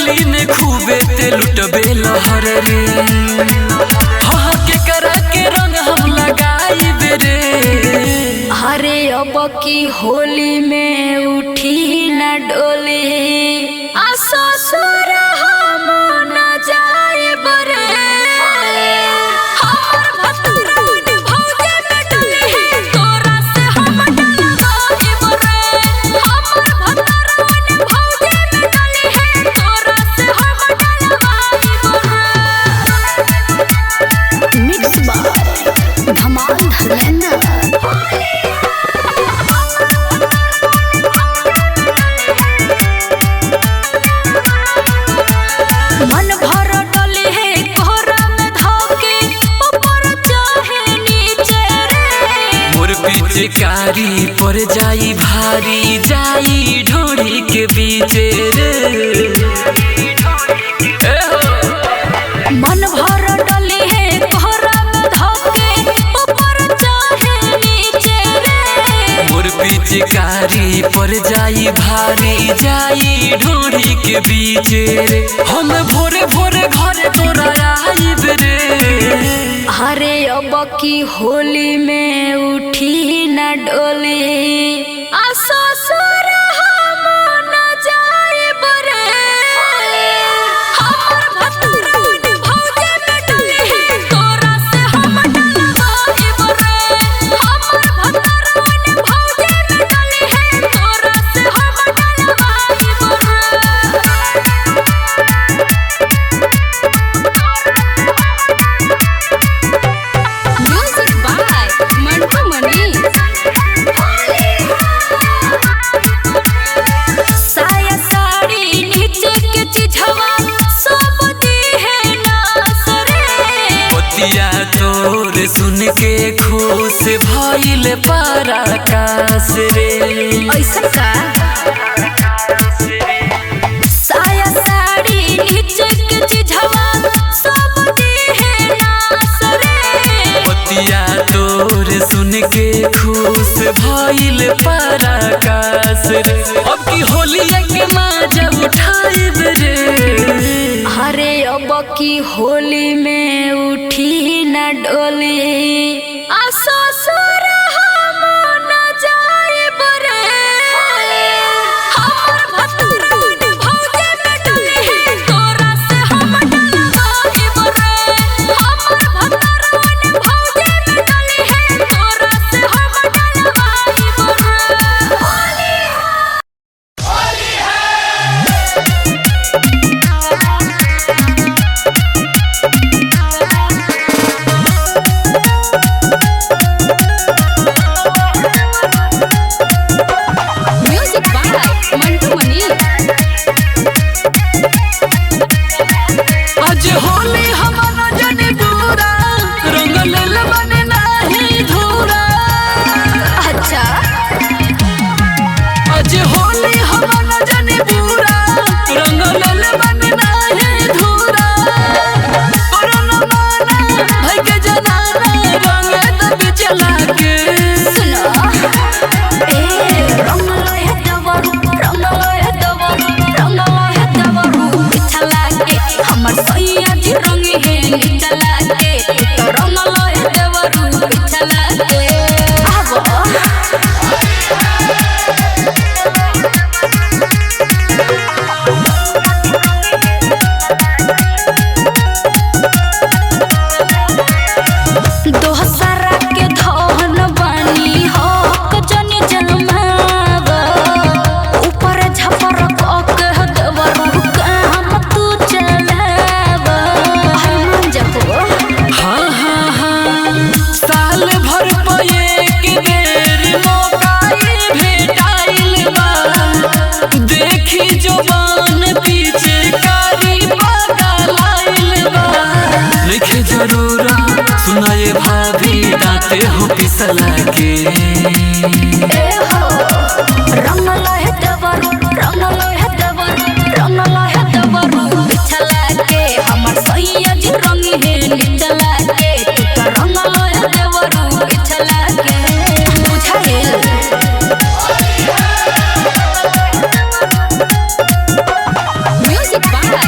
होली में खूबे ते लुटबे लहर रे। हाँ के करा के रंग हम लगाइब रे। अरे अब की होली में उठी न डोली, आ ससुर हम न जाइब रे। हमर भतुरन भौजी में डोली है, तोरा से हम डलवाइब रे। हमर भतुरन भौजी में डोली है, तोरा से हम डलवाइब रे। मिक्स बाय धमाल धर्मेंद्र। मन भर डोली है कोहरा में धोके, ऊपर चाहे नीचे रे। मोर पिचकारी पर जाई भारी, जाई ढोरी के बीचे रे। ए हो। मन भर डोली है कोहरा में धोके, ऊपर चाहे नीचे रे। मोर पिचकारी पर जाई भारी, जाई ढोरी के बीचे रे। हम भोरे भोरे घरे तोरा आइब रे। अरे अब की होली में उठी न डोली, आ ससुर हम न जाइब रे। हमर भतुरन भौजी में डोली है, तोरा से हम डलवाइब रे। हमर भतुरन भौजी में डोली है, तोरा से हम डलवाइब रे। Music by Mantu Manish. साया साड़ी नीचे के चिझवा सब दी है नासरे। पतिया तोर सुन के खुश भइल पराकाश रे। ऐसा का साया साड़ी नीचे के चिझवा सब दी है नासरे। पतिया तोर सुन के खुश भइल पराकाश रे। अब की होली के माजा उठाइब रे। अरे अब की होली में उठी न डोली, आ ससुर हम न जाइब रे। हमर भतुरन भौजी में डोली है, तोरा से हम डलवाइब रे। हमर भतुरन भौजी में डोली है, तोरा से हम डलवाइब रे। Music by Mantu Manish. आज होली हमारा जने पूरा रंग लेल बने नाही धूरा। अच्छा आज होली हमारा जने पूरा रंग लेल बने नाही धूरा। कोरोना माना भाई के जनाना रंग तब चला के। सुनो ए रंग लय दवरू, रंग लय दवरू, रंग लय दवरू पिछला के हमर सैया जी रंग है निचला के। तो रंग लय दवरू पिछला के आवो। दोहसरा के धन बानी हक जनी जलमाव, ऊपर झपर कक देवरू काम तू चलाव। हनुमान जपो। हाँ हाँ हाँ साल भर पे एक बेर मौका भेटाइल बा। देखी जुबान पीछे कारी पगलाइल बा। लिखे जरूरा सुनाए भाभी दाते हो पिसला के। ए हो रंग लय देवरू, रंग लय देवरू, रंग लय देवरू पिछला के हमर सैया जी रंग है निचला के। तू तो रंग लय देवरू पिछला के। बुझाइल। Music by